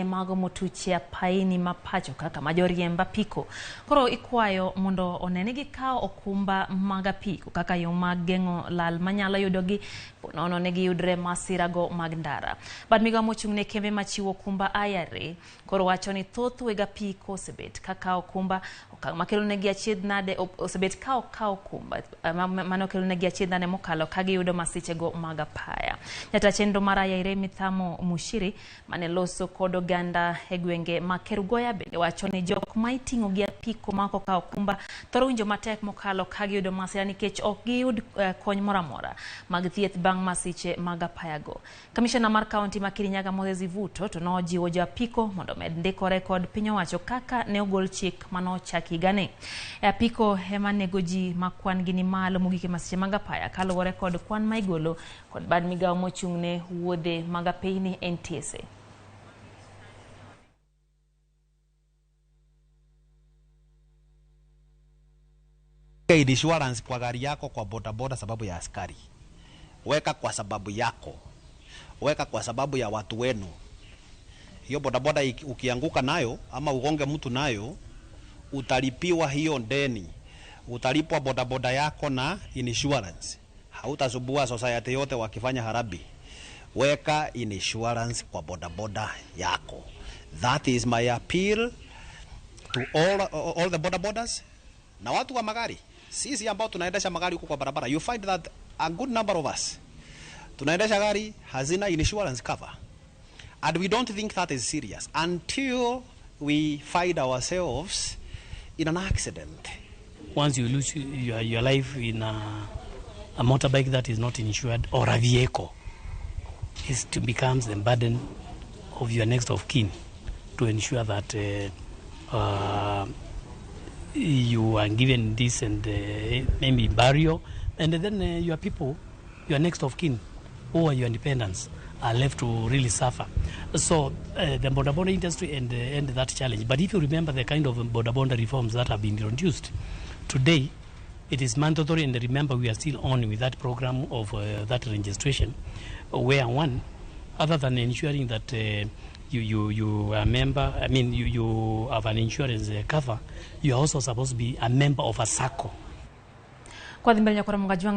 Mago motuch e apaini ma pacho kaka ma joriemb apiko koro ikwayo mondo one ni gikawo okumba mag apiko kaka yo mag geng'o lal manyalo yudogi ponono ne giyudre masirago mag ndara. Bad migawo mochung' ne kembe machiwo okumba IRA koro wacho ni thoth weg apiko osebet ka kawo okumba okang' makelo negi achiedh nade osebet ka ok kaw okumba mano kelo negi achiedh nade mokalo ka giyudo masichego mag apaya. Jata chenro mar IRA Mithamo Mushiri mane loso kod oganda e gwenge ma Kerugoya bende wacho ni jok ma iting'o gi apiko ma ok okawo okumba thoro winjo matek mokalo ka giyudo masira nikech ok giyud kony moro amora mag thieth bang' masiche mag apayago. Kamishona mar kaunti ma Kirinyaga Moses Ivuto to nojiwo jo apiko mondo omed ndikore kod piny owacho kaka ne ogol chik manochak higani. E apiko ema nego ji ma kwan gi ni malo mogik e masiche mag apaya kaluwore kod kwan ma igolo kod bad migawo mochung' ne wuodhe mag apeyni NTSA. Insurance kwa gari yako kwa bodaboda sababu ya askari. Weka kwa sababu yako, weka kwa sababu ya watu wenu. Hiyo bodaboda ukianguka nayo ama ugonge mtu nayo, utalipiwa hiyo deni, utalipwa bodaboda yako na insurance. Hautasubua society yote wakifanya harabi. Weka insurance kwa bodaboda yako. That is my appeal to all the bodabodas na watu wa magari. Sisi ambao tunaendesha magari huko kwa barabara, you find that a good number of us tunaendesha gari hazina insurance cover, and we don't think that is serious until we find ourselves in an accident. Once you lose your life in a motorbike that is not insured or a vehicle, it becomes the burden of your next of kin to ensure that you are given decent maybe burial, and then your people, your next of kin, or your dependents are left to really suffer. So the boda boda industry and that challenge. But if you remember the kind of boda boda reforms that have been introduced today, it is mandatory, and remember we are still on with that program of that registration, where one, other than ensuring that you are a member, I mean you have an insurance cover, you are also supposed to be a member of a SACCO. Kwa dhi mbele nyakora Mugajwang'